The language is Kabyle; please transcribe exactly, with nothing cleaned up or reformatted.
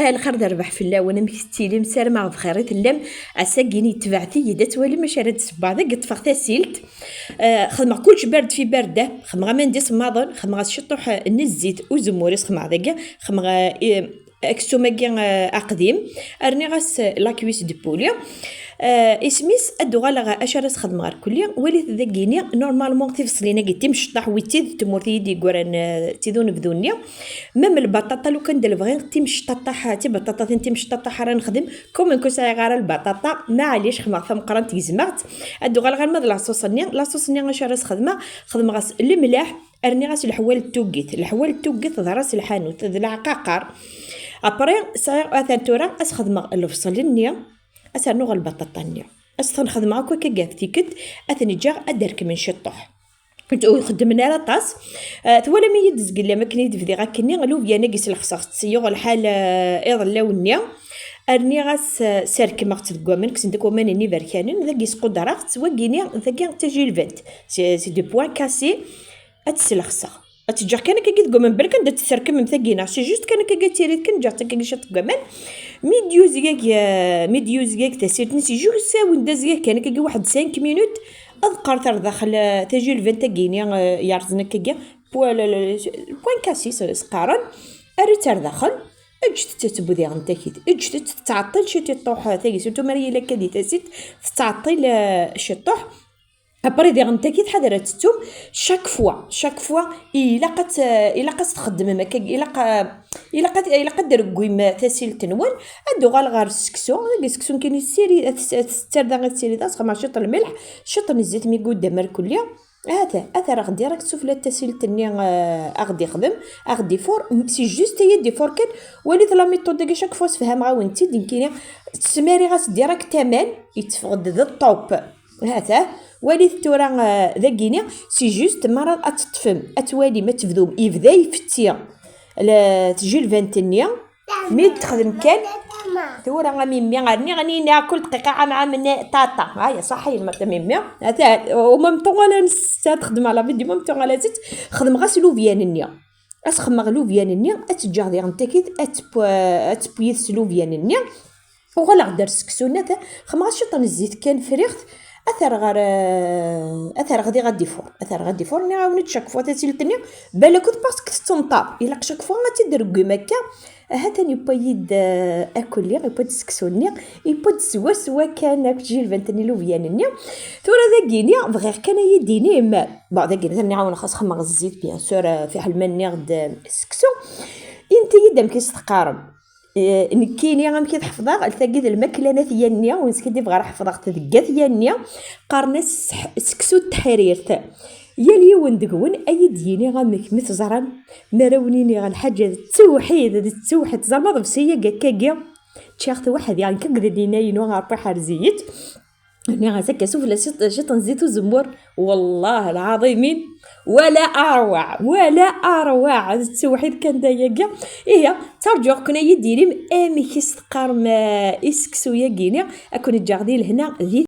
Lxir d rrbeḥ fell-awen, amek tettilim? Ssarameɣ bxir i tellam. Ass-agi yetbeɛ-iyi-d ad twalim acu ara d-ssewweɣ. Dagi ṭṭfeɣ tasilt. Eh, xedmeɣ kullec bard fi barda. Xedmeɣ aman d isemmaḍen, xedmeɣ-as ciṭuḥ, eh, n zzit uzemmur i s-xedmeɣ dagi. Xedmeɣ, eh, aksum-agi, eh, aqdim. Rniɣ-as, eh, la cuisse de poulet. Eh, isem-is, ad d-uɣaleɣ acu ara s-xedmeɣ ar kulli. Walit dagini, normalement, tibṣelin-agi timecṭaḥ, wi d tid n tmurt i yi-d-yeggran, eh, d tid unebdu-nni. Même lbaṭaṭa, lukan d lebɣi, timecṭaṭaḥ, tibaṭaṭatin timecṭaṭaḥ ara nexdem. Comme nekk ur sɛiɣ ara lbaṭaṭa, maɛlic, xedmeɣ tameqqrant, gezmeɣ-tt. Ad d-uɣaleɣ arma d laṣuṣ-nni. Laṣuṣ-nni acu ara s-xedmeɣ? Xedmeɣ-as lemleḥ, rniɣ-as leḥwal n tuggit. Leḥwal n tuggit d ras lḥanut, d leɛqaqer. Après, sɛiɣ, atan tura, ad s-xedmeɣ lebṣel-nni, ad s-rnuɣ lbaṭaṭa-nni. Ad s-ten-xedmeɣ akk akka ɣef tikkelt, ad ten-ǧǧeɣ ad d-rekmen ciṭuḥ. Ur xeddmen ara aṭas. Ah, twalam-iyi-d zgellam akken i d-bdiɣ akkenni, lubyan-agi slexseɣ-tt, yuɣ lḥal, ah, iḍellawen-nni. Rniɣ-as, ah, serkmeɣ-tt deg waman, kksen-d akk waman-nni iberkanen, dagi squdreɣ-tt, wagini, dagi d tajilbant. C'est, c'est du pois cassé, ad tt-slexseɣ. Ad tt-ǧǧeɣ kan akkagi deg waman, balak anda tt-terkmem tagi, neɣ c'est juste kan akkagi ad tirid kan, ǧǧeɣ-tt akkagi ciṭ deg waman. Mi d-yuzgag, eh, mi d-yuzgag tasilt-nni, c'est juste awen-d azgag kan akkagi waḥed cinq minutes, ad qqaret ar daxel, eh, tajilbant-agi-ni, eh, yerẓen akkagi, pois, le, le, le pois cassé s-, s-qqaren, err-itt ar daxel, eǧǧet-tt ad tebbu diɣen takit, eǧǧet-tt tettɛeṭṭil ciṭ i ṭṭuḥ, eh, tagi, surtout mi ara yili akka di tasilt, tettɛeṭṭil, eh, ciṭuḥ. Après, diɣen takit, ḥader ad tettum, chaque fois, chaque fois, ilaq ad t-, ilaq ad txeddmem akka, ilaq, ilaq ad, ilaq ad d-reggim tasilt-nwen, ad d-uɣal ɣer seksu, deg seksu kan yessiri, ad s-, ad s-, tarda ad tessirid, ad xedmeɣ ciṭ n lmelḥ, ciṭ n zzit mi yudda merkulli, ata, ad t-rreɣ direct sufella n tasilt-nni, eh, ad ɣ-d-ixdem, ad ɣ-d-ifur, c'est juste ad yi-d-ifur kan, walit la méthode-agi, chaque fois sfehmeɣ-awen-tt-id, nekkini ttmariɣ-as direct aman, yetteffeɣ-d d ṭṭup. Hata, walit tura, eh, dagini, c'est juste, mi ara ad teṭṭfem, ad twalim, ad tebdum, yebda ifetti la tjilbant-nni, mi d-texdem kan, tura a mimi, rniɣ-nni kul dqiqa am, am, ne, tata. Aya, ṣaḥi, ma, a mimi. Hata, au même temps, ala nessa texdem la vidéo, au même temps, ala zit, xedmeɣ-as lubyan-nni. Ad s-xedmeɣ lubyan-nni, ad tt-ǧǧeɣ diɣen takit, ad tewwi, ad tewwi yid-s lubyan-nni. Uɣaleɣ-d ar seksu-nni, ata, xedmeɣ ciṭ n zzit kan, friɣ-t, ad t-rreɣ ɣer, eh, ad t-rreɣ diɣ ad d-ifur. Ad t-rreɣ ad d-ifur, nniɣ-awen-d chaque fois tasilt-nni, balak ur parce que tettenṭaḍ. Ilaq chaque fois ad tt-id-reggim akka. Ahat-an yewwa-yi-d, eh, akulli, yewwa-d seksu-nni, yewwa-d swaswa kan akk tjilbant-nni, lubyan-nni. Tura dagini, bɣiɣ kan ad yi-d-inim. Bon, dagini, nniɣ-awen xas xedmeɣ zzit, bien sûr, eh, fiḥel ma nniɣ-d, eh, seksu. Init-iyi-d amek i s-teqqarem. Eh, nekkini amek i t-ḥefḍeɣ, tagi d lmakla n At Yanni, ur neskidib ɣer ḥefḍeɣ-t deg At Yanni, qqaren-as seḥ-, seksu n teḥrirt. Yal yiwen deg-wen ad yi-d-yini amek mi teẓram, mi ara wen-iniɣ lḥaǧa d ttewḥid, d ttewḥid, teẓram aḍebsi-agi akkagi, ččiɣ-t weḥd-i, nekk akked nnina-inu, Ṛebbi ḥerz-iyi-tt. Nniɣ-as akka, sufella ciṭ, ciṭ n zzit uzemmur, wellah lɛaḍimin, wala aṛwaɛ, wala aṛwaɛ, d ttewḥid kan d ayagi. Ihi, ttarǧuɣ-ken ad yi-d-tinim amek i s-teqqarem, eh, i seksu-yagi-ni, ad ken-ǧǧeɣ di lehna, di